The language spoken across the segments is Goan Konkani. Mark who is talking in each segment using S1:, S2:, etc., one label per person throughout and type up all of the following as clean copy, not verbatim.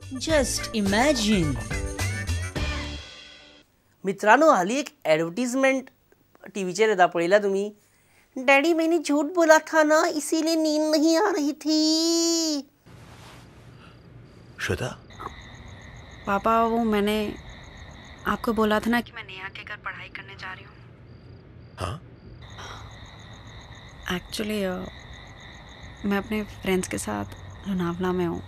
S1: Just imagine.
S2: मित्रांनो, हाली एक ॲडव्हर्टीजमेंट टी व्हीचेर येता, पळयल्या तुमी? डॅडी मैंने झूठ बोला था ना, इसीलिए नींद नहीं आ रही थी.
S3: श्वेता.
S4: पापा, वो मैंने आपको बोला था ना कि मैं नेहा के घर पढ़ाई करने जा रही हूँ.
S3: हाँ.
S4: एक्चुअली मैं अपने फ्रेंड्स के साथ लोनावला में हूँ.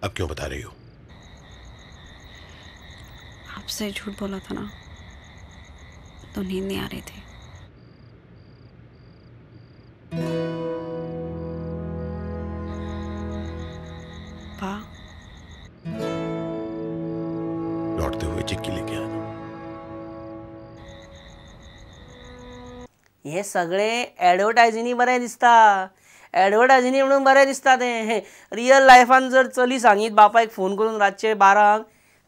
S3: अब क्यों बता रही हो?
S4: आपसे झूठ बोला था ना, तो नींद नहीं आ रही थी. पा,
S3: लौटते हुए चिक्की लेके आना.
S2: हे सगळे ॲडव्हर्टायझिंग बरें दिसता, ॲडव्हर्टायझिंग म्हणून बरें दिसता तें. रियल लायफान जर चली सांगीत बापायक फोन करून रातचे 12,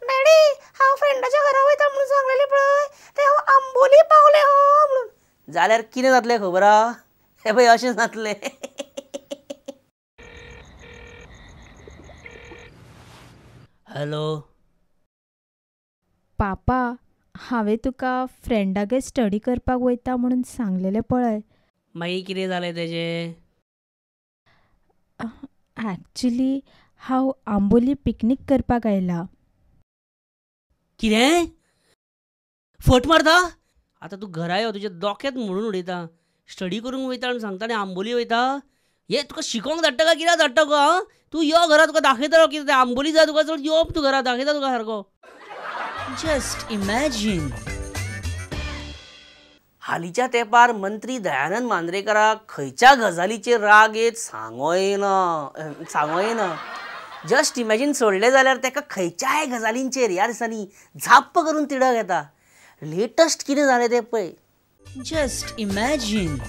S2: डॅडी हांव फ्रेंडाच्या घरा वयता म्हणून सांगलेलें पळय, तें हांव आंबोली पावलें हो म्हणून, जाल्यार कितें जातलें खबर आहा? हें पळय अशें जातलें. हॅलो
S5: पापा, हांवें तुका फ्रेंडागेर स्टडी करपाक वयता म्हणून सांगलेलें पळय.
S2: मागीर कितें जालें तेजें?
S5: एक्चुली हांव आंबोली पिकनीक करपाक आयला.
S2: कितें फट मारता? आतां तूं घरा यो, तुज्या दोक्यात म्हणून उडयता. स्टडी करूंक वयता म्हूण सांगता आनी आंबोली वयता? हे तुका शिकोंक धाडटा काय कित्याक धाडटा गो? आं, तूं यो घरा, तुका दाखयता कितें तें. आंबोली जाय तुका, चड यो तूं घरा, दाखयता तुका सारको.
S1: Just imagine.
S2: हालींच्या तेंपार मंत्री दयानंद मांद्रेकराक खंयच्या गजालीचेर राग येत सांगो येना, सांगो येना. जस्ट इमॅजीन सोडलें जाल्यार ताका खंयच्याय गजालींचेर ह्या दिसांनी झाप्प करून तिडक येता. लेटस्ट कितें जालें तें पळय.
S1: Just imagine.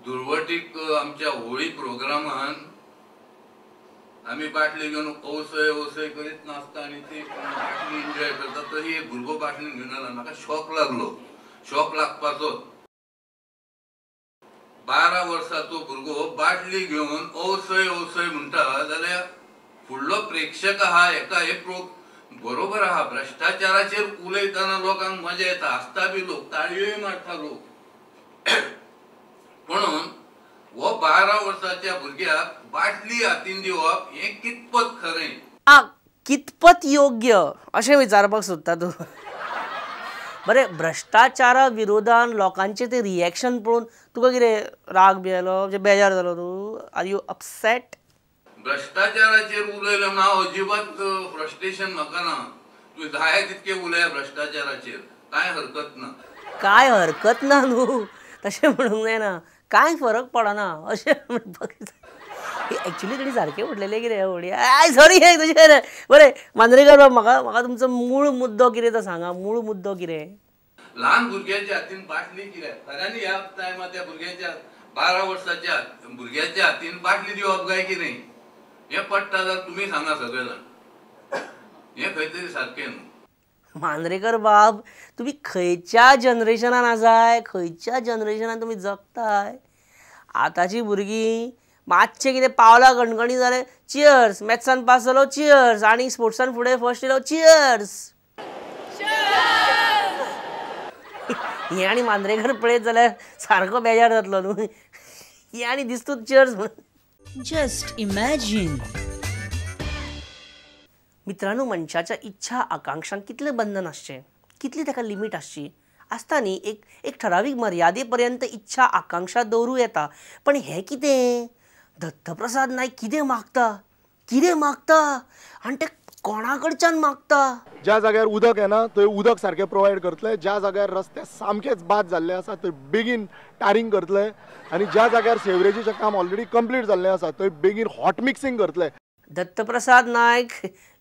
S6: दुर्वटीक आमच्या होळी प्रोग्रामान आमी बाटली घेवन अवसय अवसय करीत नाचता आनी ती बाटली एन्जॉय करता. तरी एक भुरगो बाटली घेवन आयला, म्हाका शॉक लागलो. शॉक लागपाचो. 12 वर्साचो भुरगो बाटली घेवन अवसय अवसय म्हणटा जाल्यार फुडलो प्रेक्षक आहा हेका हे बरोबर आहा. भ्रश्टाचाराचेर उलयतना लोकांक मजा येता, आसता बी लोक, ताळयोय मारता लोक. म्हणून हो 12 वर्साच्या भुरग्याक बाटली हातीन दिवप हें कितपत खरें,
S2: आ कितपत योग्य अशें विचारपाक सोदता तूं? बरें, भ्रश्टाचारा विरोधान लोकांचें तें रिएक्शन पळोवन तुका कितें राग बी आयलो, म्हणजे बेजार जालो तूं? Are you upset?
S6: भ्रश्टाचाराचेर उलयलें म्हणून हांव अजिबात फ्रस्ट्रेशन म्हाका ना. तुवें जाय तितकें उलया भ्रश्टाचाराचेर, कांय हरकत ना.
S2: कांय हरकत ना न्हू, तशें म्हणूंक जायना. कांय फरक पडना अशें म्हणपाक जाय. एक्चुली तेणी सारकें म्हटलेलें कितें होडी I sorry तुजें. बरें मांद्रेकर बाब, म्हाका म्हाका तुमचो मूळ मुद्दो कितें तो सांगा. मूळ मुद्दो कितें?
S6: ल्हान भुरग्याच्या हातीन बाटली कित्याक? खऱ्यांनी ह्या टायमार त्या भुरग्याच्या 12 वर्साच्या भुरग्याच्या हातीन बाटली दिवप काय कितें हें पडटा जाल्यार तुमी सांगा सगळे जाण. हें खंय तरी सारकें न्हू.
S2: मांद्रेकर बाब, तुमी खंयच्या जनरेशनान आसाय, खंयच्या जनरेशनान तुमी जगताय? आतांची भुरगीं मातशें कितें पावला कणकणी जालें चियर्स, मॅथ्सान पास जालो चियर्स, आनी स्पोर्ट्सान फुडें फर्स्ट येयलो चियर्स. हें आनी मांद्रेकर पळयत जाल्यार सारको बेजार जातलो न्हू. हें आनी दिसतूच चियर्स म्हणून.
S1: Just imagine.
S2: मित्रांनो, मनशाच्या इच्छा आकांक्षांक कितलें बंधन आसचें, कितली ताका लिमीट आसची आसता न्ही. एक एक ठरावीक मर्यादे पर्यंत इच्छा आकांक्षा दवरूं येता. पण हें कितें दत्तप्रसाद नायक कितें मागता, कितें मागता आनी तें कोणा कडच्यान मागता?
S7: ज्या जाग्यार उदक येना थंय उदक सारकें प्रोवायड करतले, ज्या जाग्यार रस्ते सामकेच बाद जाल्ले आसा थंय बेगीन टारींग करतले, आनी ज्या जाग्यार सेवरेजीचें काम ऑलरेडी कंप्लीट जाल्लें आसा थंय बेगीन हॉट मिक्सिंग करतले.
S2: दत्तप्रसाद नायक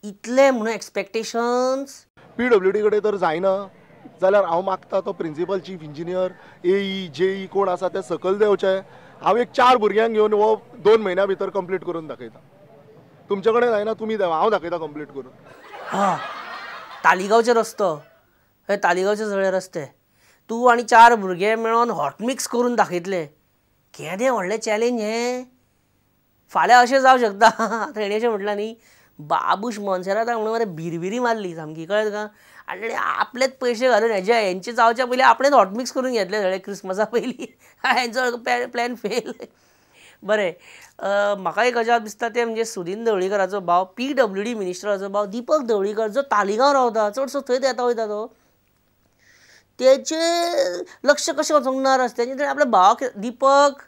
S2: इतले म्हणून एक्सपेक्टेशन्स?
S7: पीडब्ल्यूडी कडेन तर जायना जाल्यार हांव मागता तो प्रिंसिपल चीफ इंजिनियर, एई, जेई कोण आसा ते सकयल देंवचे. हांव एक 4 भुरग्यांक घेवन हो 2 म्हयन्या भितर कंप्लीट करून दाखयता. तुमचे कडेन जायना तुमी देवा, हांव दाखयता कंप्लीट करून.
S2: हा, तालिगांवचे रस्तो, हे तालिगांवचे सगळे रस्ते तूं आनी 4 भुरगे मेळोन हॉट मिक्स करून दाखयतले. केदें व्हडलें चॅलेंज हें. फाल्यां अशें जावं शकता. आतां हेणें अशें म्हटलां न्ही, बाबूश मोन्सेराताक म्हणून मरे भिरभिरी मारली सामकी, कळ्ळें तुका. आनी तेणें आपलेच पयशे घालून हेजे हेंचे जावच्या पयलीं आपणेच हॉटमिक्स करून घेतले सगळे क्रिसमसा पयलीं. हेंचो प्लॅन फेल. बरें, म्हाका एक अजाप दिसता तें म्हणजे सुदीन ढवळीकराचो भाव, PWD मिनिस्टराचो भाव दीपक ढवळीकर, जो तालिगांव रावता, चडसो थंयच येता वयता तो, तेचें लक्ष कशें वचूंक ना रस्त्याचेर. तेणें आपल्या भावाक, दीपक,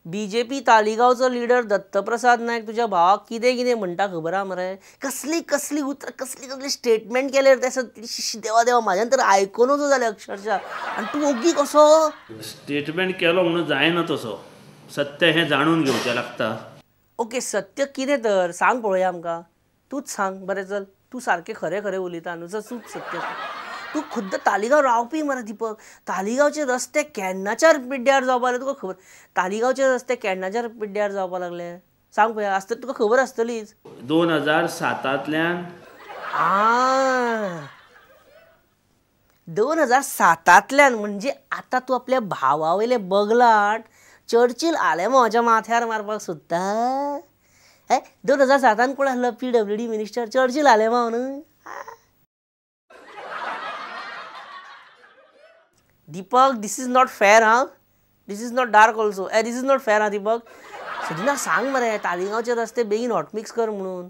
S2: BJP तालिगांवचो लिडर दत्तप्रसाद नायक तुज्या भावाक कितें कितें म्हणटा खबर आहा मरे. कसली कसली उतरां, कसली कसली स्टेटमेंट केले ते. देवा देवा, म्हाज्यान तर आयकुनूच जालें अक्षरशा. आनी तूं ओगी कसो?
S8: स्टेटमेंट केलो म्हणून जायना तसो, सत्य हें जाणून घेवचें लागता.
S2: ओके, सत्य कितें तर सांग पळोवया आमकां, तूंच सांग. बरें चल, तूं सारकें खरें खरें उलयता न्हू, चल तूंच सत्य सांग. तूं खुद्द तालिगांव रावपी मरे दीपक. तालिगांवचे रस्ते केन्नाच्यार पिड्ड्यार जावपा लागले तुका खबर? तालिगांवचे रस्ते केन्नाच्यार पिड्ड्यार जावपा लागले सांग पळोवया. आसतली तुका खबर आसतलीच.
S8: 2007
S2: 2007 म्हणजे आतां तूं आपल्या भावा वयले बगलाट चर्चील आलेमावाच्या माथ्यार मारपाक सोदता. हे 2007 कोण आसलो PWD minister? Churchill Alemao न्हू. Deepak, this is not fair. हां, this is not dark also. This is not fair. हां दीपक, सुदिना सांग मरे तालिगांवचे रस्ते बेगीन हॉटमिक्स कर म्हणून.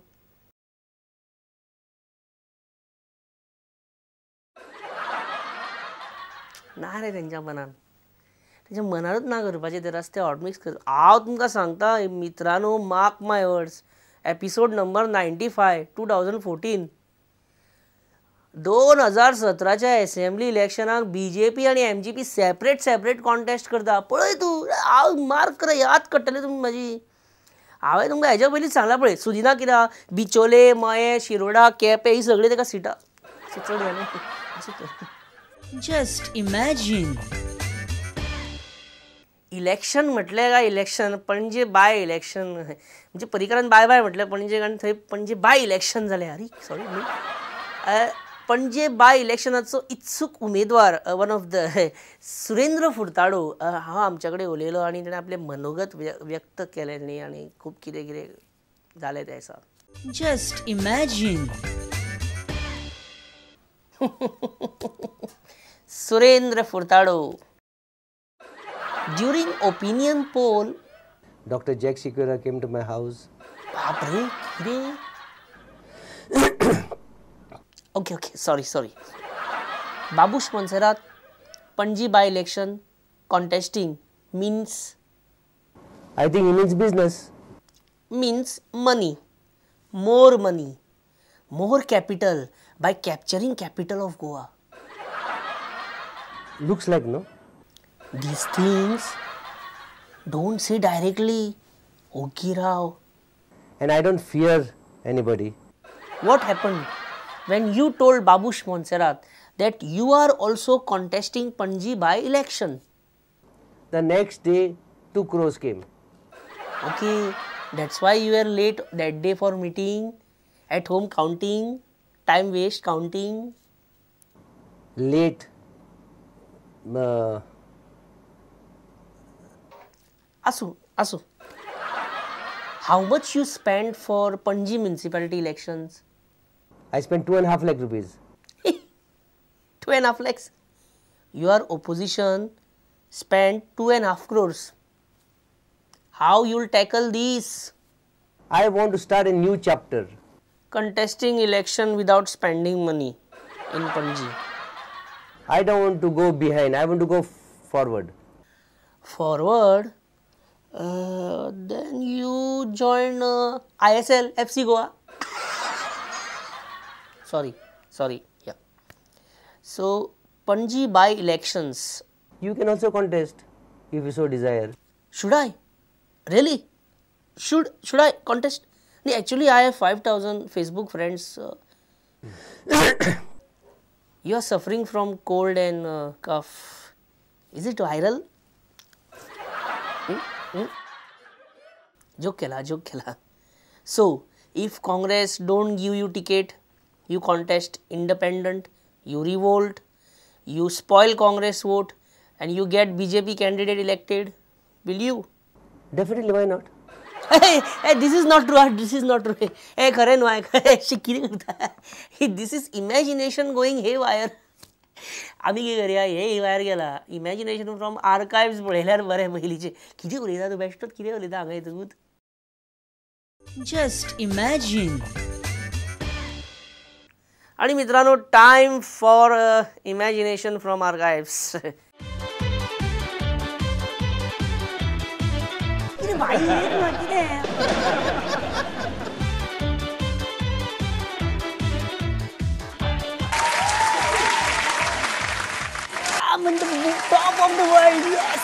S2: ना रे, तेंच्या मनान, तेंच्या मनानूच ना करपाचें ते रस्ते हॉटमिक्स कर. हांव तुमकां सांगता मित्रांनो, mark my words, episode number 95 2014, 2017च्या assembly इलेक्शनाक BJP आनी MGP separate separate contest करता. पळय तूं, हांव मार्क कर, याद काडटले तुमी म्हाजी. हांवें तुमकां हेज्या पयलींच सांगलां पळय, सुदिना कित्याक बिचोले, मये, शिरोडा, केपें ही सगळीं ताका सिटां. चड जालें, आसूं तर.
S1: Just imagine.
S2: Election म्हटलें काय इलेक्शन, पणजे बाय इलेक्शन म्हणजे पर्रीकरान बाय बाय म्हटलें पणजे, आनी थंय पणजे बाय इलेक्शन जालें. अरे सॉरी, पणजे बाय इलेक्शनाचो इत्सूक उमेदवार, one of the Surendra Furtado, हांव आमच्या कडेन उलयलो आनी ताणें आपलें मनोगत व्यक्त केलें न्ही, आनी खूब कितें कितें जालें त्या दिसा.
S1: Just imagine.
S2: Surendra Furtado during opinion poll,
S9: Doctor Jack Sequeira came to my house.
S2: बाप रे, कितें? Okay okay, sorry sorry. Babush Monserrate Panaji by election contesting means?
S9: I think he means business.
S2: Means money, more money, more capital by capturing capital of Goa.
S9: Looks like, no?
S2: These things don't say directly. Okay, Rao.
S9: And I don't fear anybody.
S2: What happened when you told Babush Monserrate that you are also contesting Panaji by election?
S9: The next day, 2 crores came.
S2: Okay, that's why you were late that day for meeting, at home counting, time waste counting.
S9: Late.
S2: Asu, asu. How much you spent for Panaji municipality elections?
S9: I spent 2.5 lakh rupees.
S2: 2.5 lakhs? Your opposition spent 2.5 crores. How you'll tackle this?
S9: I want to start a new chapter.
S2: Contesting election without spending money in Panaji.
S9: I don't want to go behind. I want to go forward.
S2: Forward? Then you join ISL FC Goa. Sorry, sorry. Yeah. So Panaji by elections.
S9: You can also contest if you so desire.
S2: Should I? Really? Should I contest? No, actually, I have 5,000 Facebook friends. You are suffering from cold and cough. Is it viral? Joke khela, joke khela. So, if Congress don't give you ticket, you contest independent, you revolt, you spoil Congress vote, and you get BJP candidate elected, will you?
S9: Definitely, why not?
S2: This is not true, this is not true. हे खरें न्हू, खरें कितें करता? This is imagination going haywire. आमी कितें करया, हे वायर गेला इमॅजिनेशन फ्रॉम आर्कायव्स पळयल्यार बरें पयलींचें. कितें उलयता तूं बेश्टोच, कितें उलयता हांगा येतकूच?
S1: Just imagine.
S2: आणि मित्रांनो, time for imagination from archives. कितें? I'm in the top of the world, yes!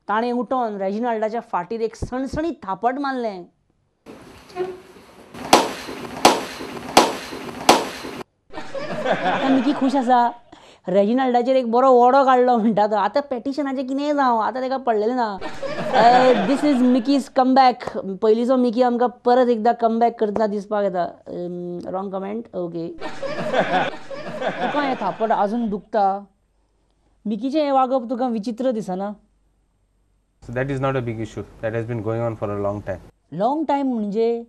S2: ताणें उठोन रेजिनाल्डाच्या फाटीर एक सणसणीत थापट मारलें. आतां मिकी खूश आसा, रेजिनाल्डाचेर एक बरो वडो काडलो म्हणटा तो. आतां पेटिशनाचें कितेंय जावं, आतां ताका पडलेलें ना. This is Mickey's comeback. पयलींचो मिकी आमकां परत एकदां कमबॅक करतना दिसपाक येता. Wrong comment, okay. तुका हें थापट आजून दुखता? मिकीचें हें वागप तुका विचित्र दिसना?
S10: So that is not a big issue. That has been going on for a long time.
S2: Long time म्हणजे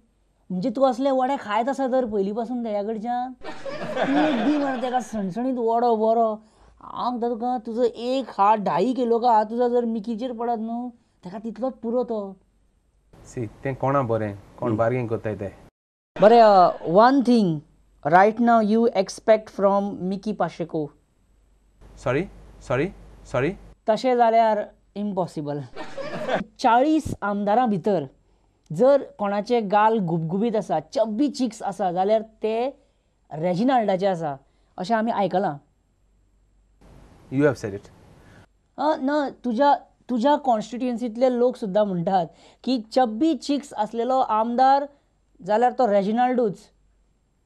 S2: म्हणजे तूं असले वडे खायत आसा तर पयलीं पासून तेज्या कडच्यान? तूं एक दी मरे तेका सणसणीत वडो बरो. हांव म्हणटा तुका, तुजो एक हात 2.5 किलो का हात तुजो जर मिकीचेर पडत न्हू, तेका तितलोच पुरो तो.
S10: सी, तें कोणा बरें कोण बार्गेन करताय तें
S2: बरें. One thing right now you expect from Mickey Pacheco?
S10: Sorry sorry sorry.
S2: तशें जाल्यार इम्पॉसिबल. 40 आमदारां भितर जर कोणाचे गाल गुबगुबीत आसा, चब्बी चिक्स आसा, जाल्यार ते रेजिनाल्डाचे आसा अशें आमी आयकलां.
S10: You have said it.
S2: ना, तुज्या तुज्या कॉन्स्टिट्युएन्सींतले लोक सुद्दां म्हणटात की चब्बी चिक्स आसलेलो आमदार जाल्यार तो रेजिनाल्डूच.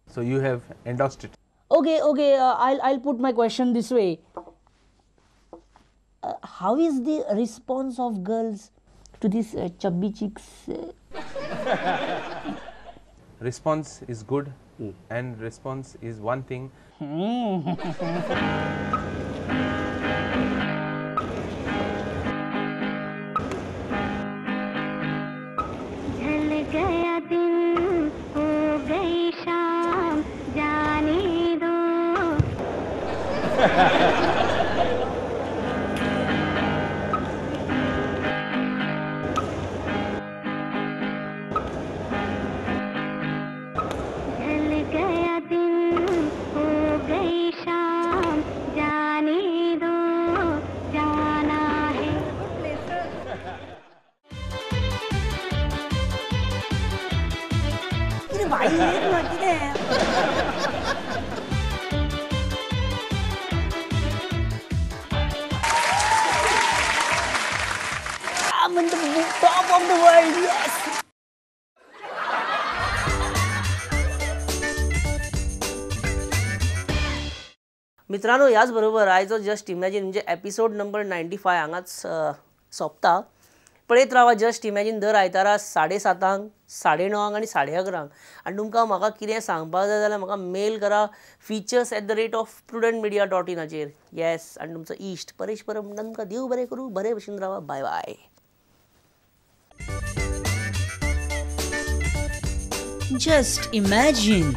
S10: So you have endorsed it.
S2: Okay okay, I put my question this way. How is the response of girls to this chubby cheeks?
S10: Response is good, and response is one thing.
S11: ढल गया दिन, हो गई शाम, जाने दो.
S2: I'm in the top of the world, yes! मित्रांनो, ह्याच बरोबर आयचो जस्ट इमॅजीन म्हणजे एपिसोड नंबर 95 हांगाच सोंपता. पळयत रावा जस्ट इमॅजीन दर आयतारा 7:30, 9:30 आनी 11:30. आनी तुमकां म्हाका कितें सांगपाक जाय जाल्यार म्हाका मेल करा features@prudentmedia.in हाचेर. येस, आनी तुमचो इश्ट परेश परब म्हणटा तुमकां देव बरें करूं, बरे भशेन रावा. बाय बाय.
S1: Just imagine.